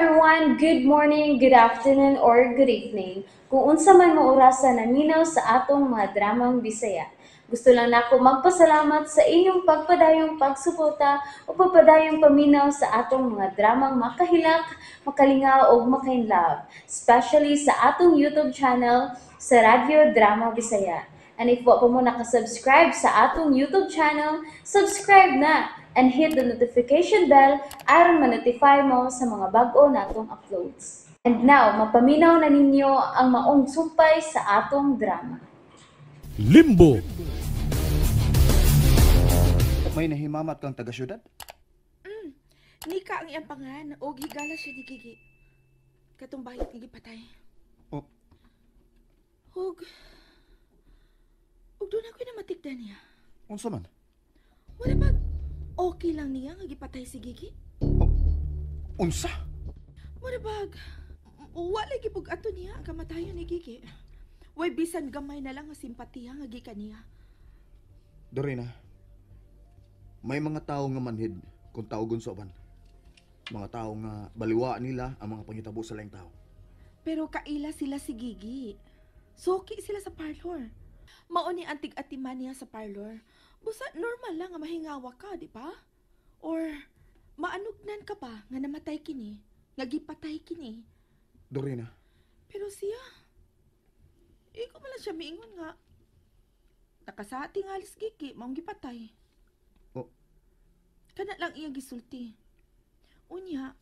Everyone! Good morning, good afternoon, or good evening. Kung unsa man mo orasa naminaw sa atong mga dramang Bisaya. Gusto lang nako magpasalamat sa inyong pagpadayong pagsuporta o pagpadayong paminaw sa atong mga dramang makahilak, makalingaw ug makainlove, especially sa atong YouTube channel sa Radyo Drama Bisaya. And if wa pa mo nakasubscribe sa atong YouTube channel, subscribe na and hit the notification bell aron ma-notify mo sa mga bag-o natong uploads. And now, mapaminaw na ninyo ang maong sumpay sa atong drama. Limbo. May nahimamat kang taga-syudad? Nika ang iyang pangan og higala siya ni Gigi. Katong bayot nga gipatay. Oh. Og og doon ako'y namatigda niya. Unsa man? Wala ba okay lang niya nga gipatay si Gigi? Unsa? Mura bag wala gibug-ato niya ang kamatayon ni Gigi. Way bisan gamay na lang nga simpatiya nga gikan niya. Dorina, may mga tao nga manhid kung tawgon sa uban. Mga tao nga baliwa nila ang mga pangitabo sa laing tao. Pero kaila sila si Gigi. Suki sila sa parlor. Mao ni ang tig-atiman niya sa parlor. Busa normal lang nga mahingawa ka, di ba? Or maanugnan ka pa nga namatay kini, nga gipatay kini. Dorina, Pero siya, iko man lang siya miingon nga nakasati nga alis Gigi, maong gipatay. Oh. Kana lang iyang gisulti. Unya,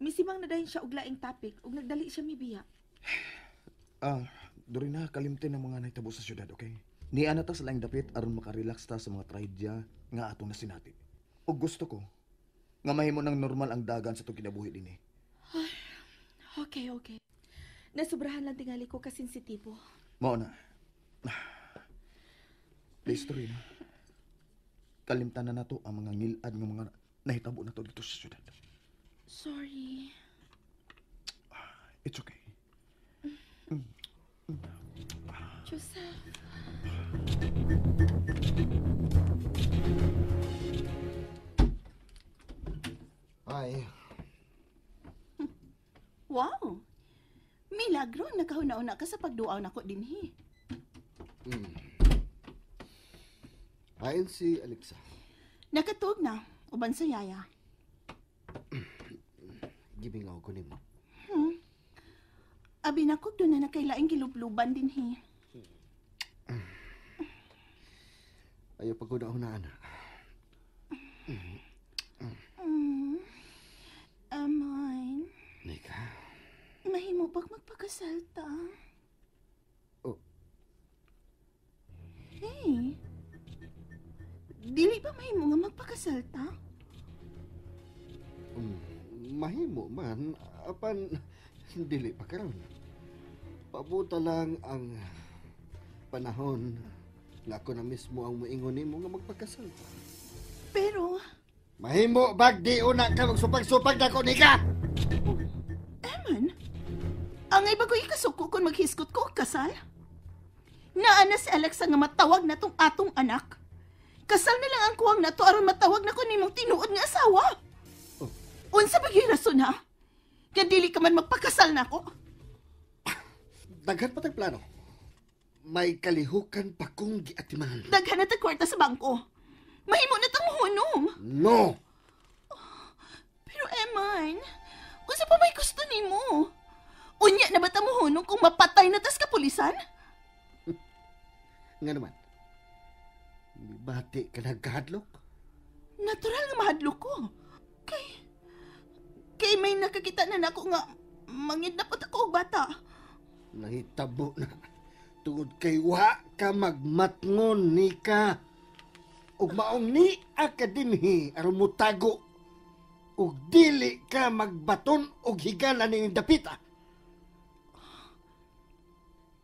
misimang na dayon siya og laing topic ug nagdali siya mibiya. Dorina, kalimtin ang mga nahitabo sa syudad, okay? Niya na ta sa laing dapit aron makarelax ta sa mga trahedya nga atong nasinati. Og gusto ko nga mahimo ng normal ang dagan sa itong kinabuhi dinhi. Okay, okay. Nasubrahan lang tingali ko kasensitibo. Mao na. Please, Dorina. Kalimtan na nato ang mga ngilad nga mga nahitabo nato dito sa syudad. Sorry. It's okay. Joseph. Ay, Wow! Milagro, nakahuna-una ka sa pagduaw nako dinhi. Hain si Alexa. Nakatuog na, uban sa yaya. Gimingaw ko nimo. Abi nako doon na nakailaing gilubluban dinhi. Ayaw paguna-una, ana. Aman, Nika. Mahimo pag magpakasal ta. Oh. Hey, dili ba mahimo nga magpakasal ta? Mahimo man, apan dili pa karon. Pabuta lang ang panahon nga ako na mismo ang moingon nimo nga magpakasal ta. Pero, Mahimo bag di una ka magsupag-supag nako, Nika! Eman, angay ba ko ikasuko kung maghiskot ko og kasal? Naa na si Alexa nga matawag na tong atong anak. Kasal na lang ang kuwang nato aron matawag na ko nimong tinuod nga asawa. Oh. Unsa ba gyud rason ha? Nga dili ka man magpakasal nako? Daghan pa tag plano. May kalihukan pa kong giatiman. Daghan na tag kwarta sa bangko. Mahimo na tang hunong. No! Pero Eman, unsa pa may gusto nimo? Unya na ba ta mohunong kung mapatay na tas kapulisan? Nga naman, bati ka nagkahadlok? Natural nga mahadlok ko. Kay may nakakita na nako nga mangidnapot ako og bata. Nahitabo na. Tungod kay wa ka magmatngon ni ka. Ug maong ni akadinhi aron motago. Ug dili ka magbaton og higala ning dapita.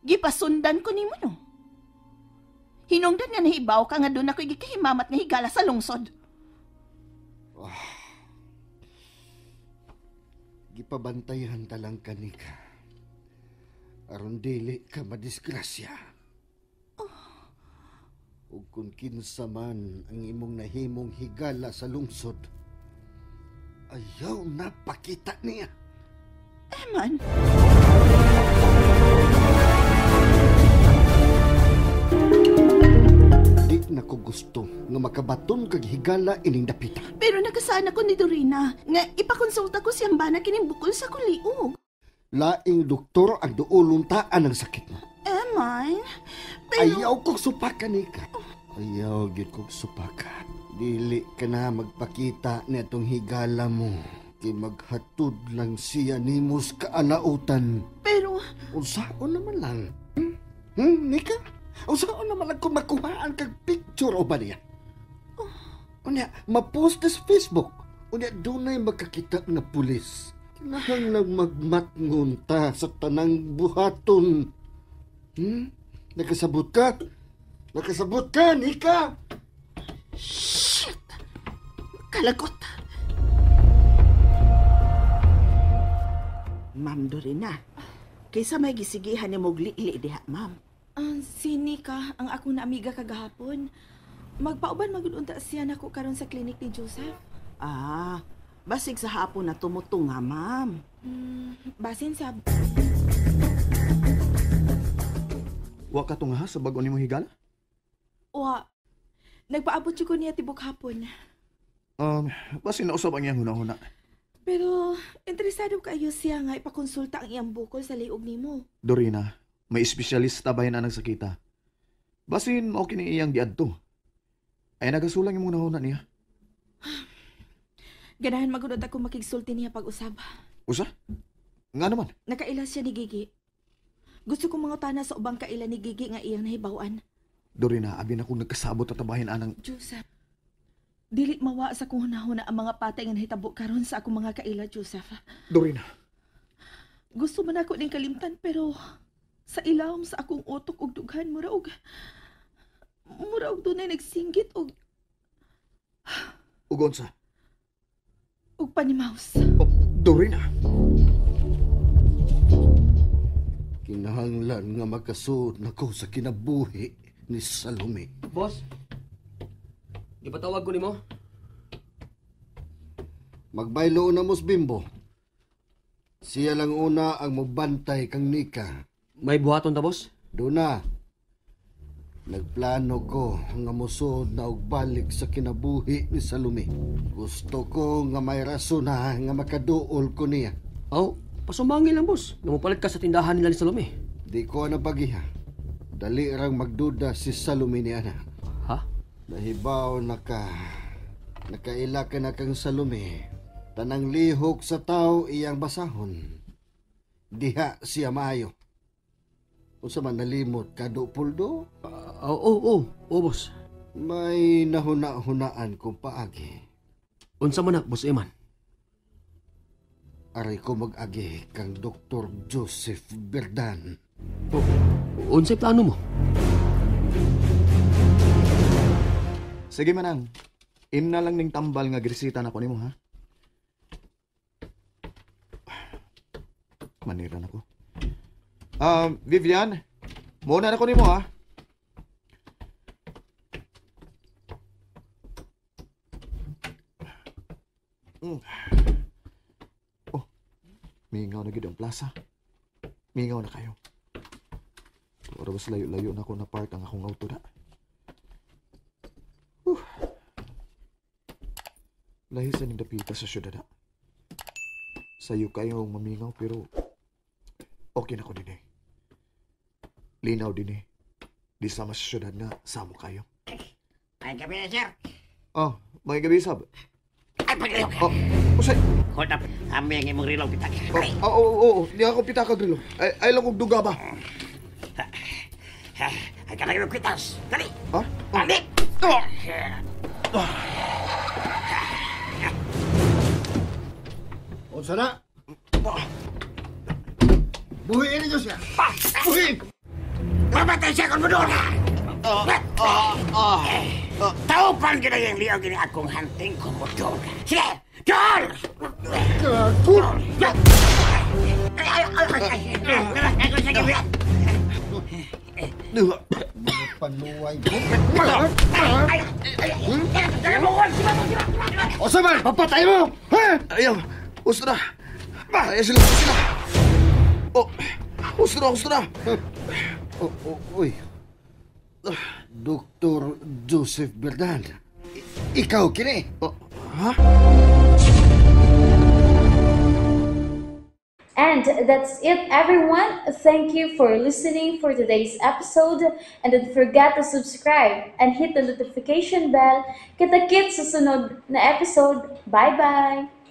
Gipasundan ko nimo no. Hinungdan nga nahibaw ka nga doon ako'y gikahimamat nga higala sa lungsod. Gipabantayan ta lang kanika. Aron dili ka madisgrasya. Ug kung kinsa man ang imong nahimong higala sa lungsod, ayaw na pakita niya. Eman. Di na ko gusto nga makabaton kag higala ining dapita. Pero nakasana ko ni Dorina nga ipakonsulta ko siyang bana kining bukol sa kuliog. Laing doktor ang duolon taan ang sakit mo. Eman, pero... Ayaw kong supaka, Nika. Ayaw gyud kong supaka. Dili ka na magpakita na itong higala mo. Kay maghatod lang siya nimo sa kaalautan. Pero... Unsaon naman lang. Nika? Unsaon naman lang kung makuhaan kag picture o ba niya? Unya, ma-post sa Facebook. Unya, dunay makakita nga pulis. Kinahanglang magmatngon ta sa tanang buhaton. Nakasabot ka? Nakasabot ka, Nika! Shit! Kalagot! Ma'am Dorina, kaysa may gisigihan ni mong liili diha, ma'am. Si Nika, ang akong naamiga kagahapon. Magpauban magudunta siya nako karon sa klinik ni Joseph. Ah, basig sa hapon na tumutunga, ma'am. Basin sa... Wa ka tunga sa bag-o nimo higala? Wa. Nagpaabot ko niya tibok hapon. Basin na usab ang iyang huna-huna. Pero interesado kaayo siya nga ipakonsulta ang iyang bukol sa liog nimo. Dorina, may espesyalista bahin anang sakita. Basin mao kini iyang giadto. Ay nagasulang imong huna-huna niya. Ganahan magudot ako makigsulti niya pag-usab. Usa? Nga naman? Nakaila siya ni Gigi. Gusto kong mangutana sa ubang kaila ni Gigi nga iyang nahibaw-an. Dorina, abi na kong nagkasabot at tabahin anang... Joseph, dili mawa sa kong hunahuna ang mga patay nga nahitabo karon sa akong mga kaila, Joseph. Dorina. Gusto man ako ning kalimtan pero sa ilawom sa akong utok og dughan mura og dunay nagsinggit og... Ug unsa? Og panimaus. Oh, Dorina. Kinahanglan nga makasuod nako sa kinabuhi ni Salome. Boss, ipatawag ko nimo. Magbaylo na mos Bimbo. Siya lang una ang mobantay kang Nika. May buhaton ta, boss? Duna. Nagplano ko nga mosuod na og balik sa kinabuhi ni Salome. Gusto ko nga may rason na nga makaduol ko niya. Oh, pasumangil lang, boss. Namupalit ka sa tindahan nila ni Salome. Di ko na pagiha. Dali rang magduda si Salome ni ana. Ha? Nahibaw na ka. Nakaila ka na kang Salome. Tanang lihok sa tao iyang basahon. Diha siya maayo. Unsa man nalimot ka do, Puldo? Oo, boss. May nahuna-hunaan kong paagi. Unsa man na, Boss Eman? Aray ko mag-agi kang Dr. Joseph Berdan. Unsay plano mo? Sige manang, imna lang ning tambal nga gresita na ko nimo ha. Manira na ko. Vivian, muna na ko nimo ha. Oh, mingaw na gid ang plaza. Mingaw na kayo. Ora bas layo-layo na ako na park ang akong auto na. Lahi sa ning dapita sa syudad. Sayo kayo mamingaw pero okay na ko din eh. Linaw din eh. Di sama sa syudad nga samo kayo. May gabi na, sir. Oh, may gabi, sab. Ay, paglayo ka. Oh, usay. Hold up. Ami ang imong rilong pitak. Oo. Di ako pitak ang rilo. Ay lang kong duga ba? Ay, kanang imong kwitas. Dali. Ha? Dali. Unsa na? Buhiin ninyo siya! Buhiin! Mamatay siya kung mudol! Taupan kita yung liog ini akong hunting kung mudol. Sige! Dol! Gago! Panuway ko. O sa man! Papatay mo! Ha? Ayaw! Usto na! Ay, sila, sila. Oh, gusto na, gusto na. Oh, oh, uy. Dr. Joseph Berdan. Ikaw kini. Oh, ha? And that's it, everyone. Thank you for listening for today's episode. And don't forget to subscribe and hit the notification bell. Kita-kits sa sunod na episode. Bye-bye!